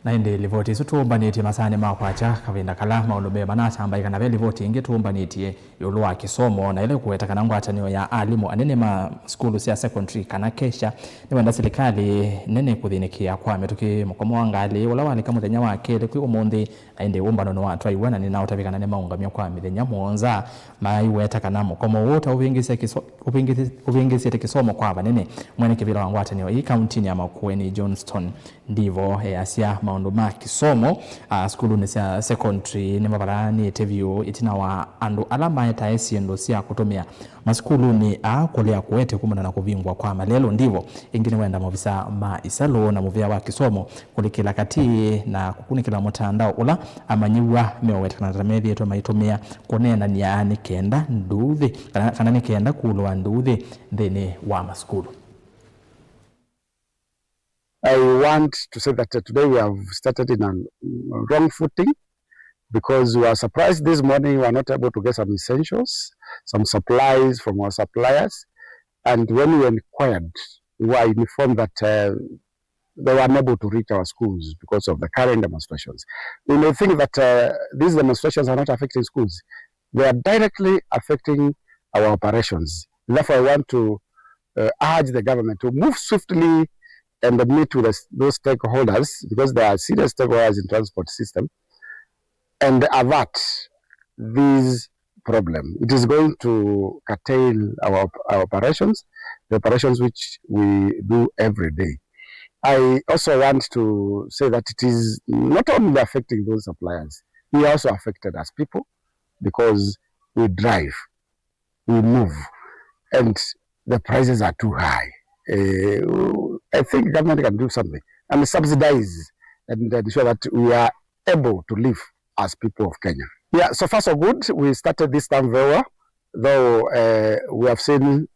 Na ĩndĩ livoti isu tũũmbanĩtye masaanĩ ma kwakya, kavinda kala maũndũ mbee manatambaĩka, na ve livoti ĩngĩ tũũmbanĩtye ĩũlũ wa kĩsomo, na ĩla ĩkũweta kana ngwatanĩo ya alimũ anene ma sukulu sya secondary kana KESHA nĩwenda silikalĩ nene kũthĩnĩkĩa kwa mĩtũkĩ mũkomo wa ngalĩ ũla walika mũthenya wa kelĩ kwĩ ũmũnthĩ. Na ĩndĩ ũmbano nĩwatwaiwe na nĩnaũtavya kana nĩmaũngamya kwa mĩthenya mũonza. Maiweta kana mũkomo ũũ ta ũvĩngĩsye kĩso-, ũvĩngĩsye, ũvĩngĩsĩte kĩsomo kwa vanene. Mwene kĩvĩla wa ngwatanĩo ĩĩ kauntinĩ ya Makueni, Johnston Ndivo, easya maũndũ ma kĩsomo, a, sukulunĩ sya secondary nĩmavalanĩte vyũ ĩtina wa andũ ala maetae syĩndũ sya kũtũmĩa masukulunĩ aa kũlea kũete kumana na kũvingwa kwa malelũ. Ndivo ĩngĩ nĩwenda maovisa ma isalũ na mũvĩa wa kĩsomo kũlikĩla katĩ na kũkunĩkĩla mũtandao ũla amanyĩw'a meũwetekana ta methĩĩtwe maitũmĩa kũneenany'a nĩ kenda nduuthĩ, kana, kana nĩ kenda kũlũa nduuthĩ nthĩnĩ wa masukulu. I want to say that, uh, today we have started in a wrong footing because we were surprised this morning we were not able to get some essentials, some supplies from our suppliers. And when we inquired, we were informed that, uh, they were unable to reach our schools because of the current demonstrations. We may think that, uh, these demonstrations are not affecting schools. They are directly affecting our operations. Therefore, I want to, uh, urge the government to move swiftly and meet with the, those stakeholders, because they are serious stakeholders in transport system, and avert this problem. It is going to curtail our op-, our operations, the operations which we do every day. I also want to say that it is not only affecting those suppliers, we are also affected as people because we drive, we move, and the prices are too high. Uh, I think government can do something and subsidize and ensure that we are able to live as people of Kenya. Yeah, so far so good. We started this term very well, though, uh, we have seen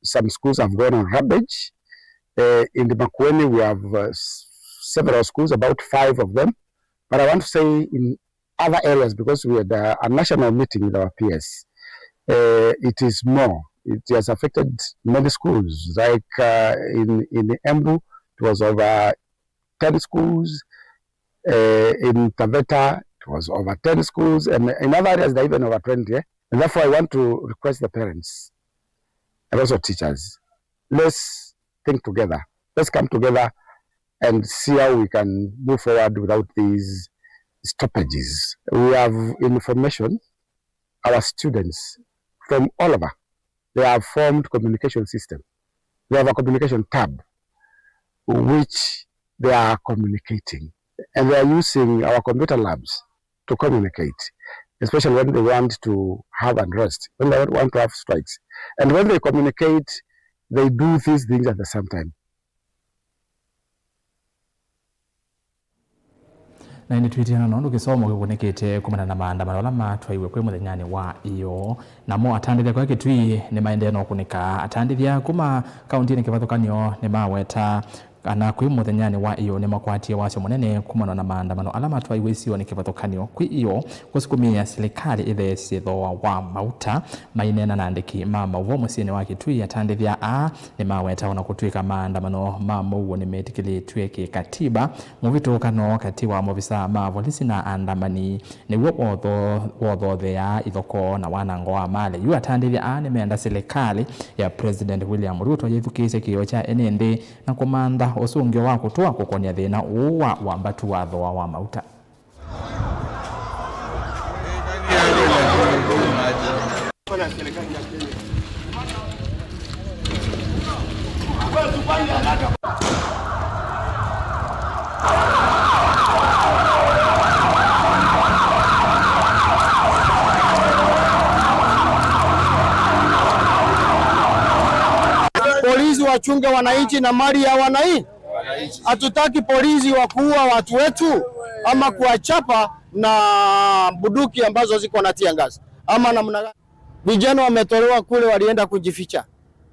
some schools have gone on rampage. Uh, in the Makueni, we have, uh, s-, several schools, about five of them. But I want to say in other areas, because we had a, a national meeting with our P S, uh, it is more. It has affected many schools. Like, uh, in, in Embu, it was over ten schools. Uh, in Taveta, it was over ten schools. And in other areas, they're even over twenty, eh? And therefore, I want to request the parents and also teachers, let's think together. Let's come together and see how we can move forward without these stoppages. We have information, our students from all over, they have formed communication system. They have a communication tab which they are communicating, and they are using our computer labs to communicate, especially when they want to have unrest, when they want to have strikes. And when they communicate, they do these things at the same time. Na ĩndĩ twĩtĩana nũndũ kĩsomo kĩkunĩkĩte kumana na maandamano ala matwaiwe kwĩ mũthenyanĩ wa ĩyoo. Namo atandĩthya kwa Kitui nĩmaendee na ũkunĩka. Atandĩthya kuma kauntinĩ kĩvathũkany'o nĩmaweta kana kwĩ mũthenyanĩ wa ĩyoo nĩmakwatie wasyo mũnene kumana na maandamano ala matwaiwe isionĩ kĩvathũkany'o kwĩ ĩyoo kũsukumĩa silikalĩ ĩtheesye thooa wa mauta. Maineena na andĩki ma maũvoo mũsyĩnĩ wa Kitui, atandĩthya aa nĩmaweta ona kũtw'ĩka maandamano ma mũuo nĩmetĩkĩlĩtw'e kĩkatiba, mũvĩtũkano katĩ wa maovisaa ma volisi na andamani nĩw'o wotho-, wothotheaa ithokoo na wanango wa malĩ. Yu atandĩthya aa nĩmeenda silikalĩ ya President William Ruto yĩthukĩĩsye kĩĩo kya ene nthĩ na kũmantha ũsũngĩo wa kũtũa kũkonya thĩna ũũ wa wambatu wa thooa wa mauta. Polisi wachunge wananchi na mali ya wananchi. Hatutaki polisi wa kuua watu wetu ama kuwachapa na bunduki ambazo ziko na tear gas. Ama namna gani? Vijana wametolewa kule, walienda kujificha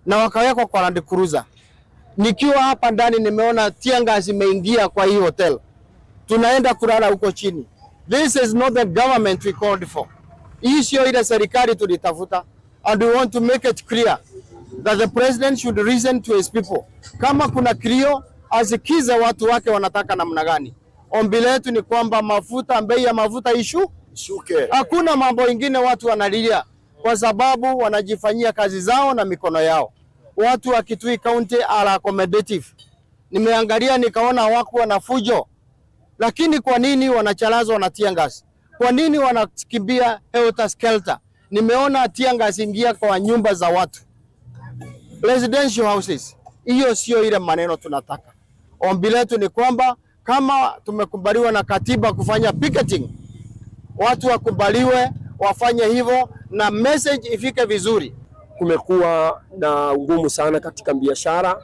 na wakawekwa kwa Land Cruiser. Nikiwa hapa ndani nimeona tear gas imeingia kwa hii hotel. Tunaenda kulala huko chini. This is not the government we called for. Hii sio ile serikali tulitafuta. And we want to make it clear that the president should listen to his people. Kama kuna kilio, asikize watu wake wanataka namna gani. Ombi letu ni kwamba mafuta, bei ya mafuta ishu-, ishuke. Hakuna mambo ingine watu wanalilia kwa sababu wanajifanyia kazi zao na mikono yao. Watu wa Kitui County are accommodative. Nimeangalia nikaona hawakuwa na fujo. Lakini kwa nini wanachalazwa na tear gas? Kwa nini wanakimbia helter skelter? Nimeona tear gas ingia kwa nyumba za watu. Residential houses. Hiyo sio ile maneno tunataka. Ombi letu ni kwamba kama tumekubaliwa na katiba kufanya picketing, watu wakubaliwe wafanye hivyo na message ifike vizuri. Kumekuwa na ugumu sana katika biashara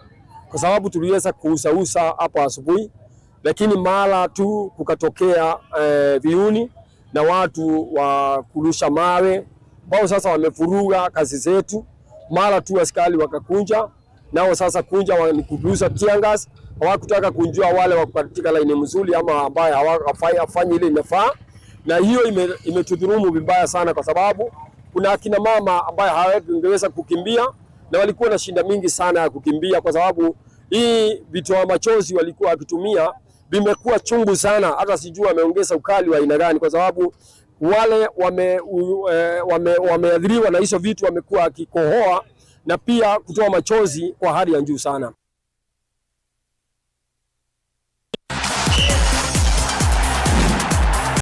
kwa sababu tuliweza kuuzauza hapo asubuhi, lakini mara tu kukatokea, eh, viuni na watu wa kurusha mawe ambao sasa wamevuruga kazi zetu. Mara tu askari wakakunja, nao sasa kunja wa-, ni kubusa tear gas, hawakutaka kunjua wale wako katika laini mzuri ama ambaye hawa-, hawafanyi, hawafanyi ile inafaa, na hiyo ime-, imetudhulumu vibaya sana, kwa sababu kuna akina mama ambaye hawangeweza kukimbia na walikuwa na shida mingi sana ya kukimbia, kwa sababu hii vitoa machozi walikuwa wakitumia vimekuwa chungu sana, hata sijui wameongeza ukali wa aina gani, kwa sababu wale wame-, u-, eh, wame-, wameathiriwa na hizo vitu wamekuwa wakikohoa na pia kutoa machozi kwa hali ya juu sana.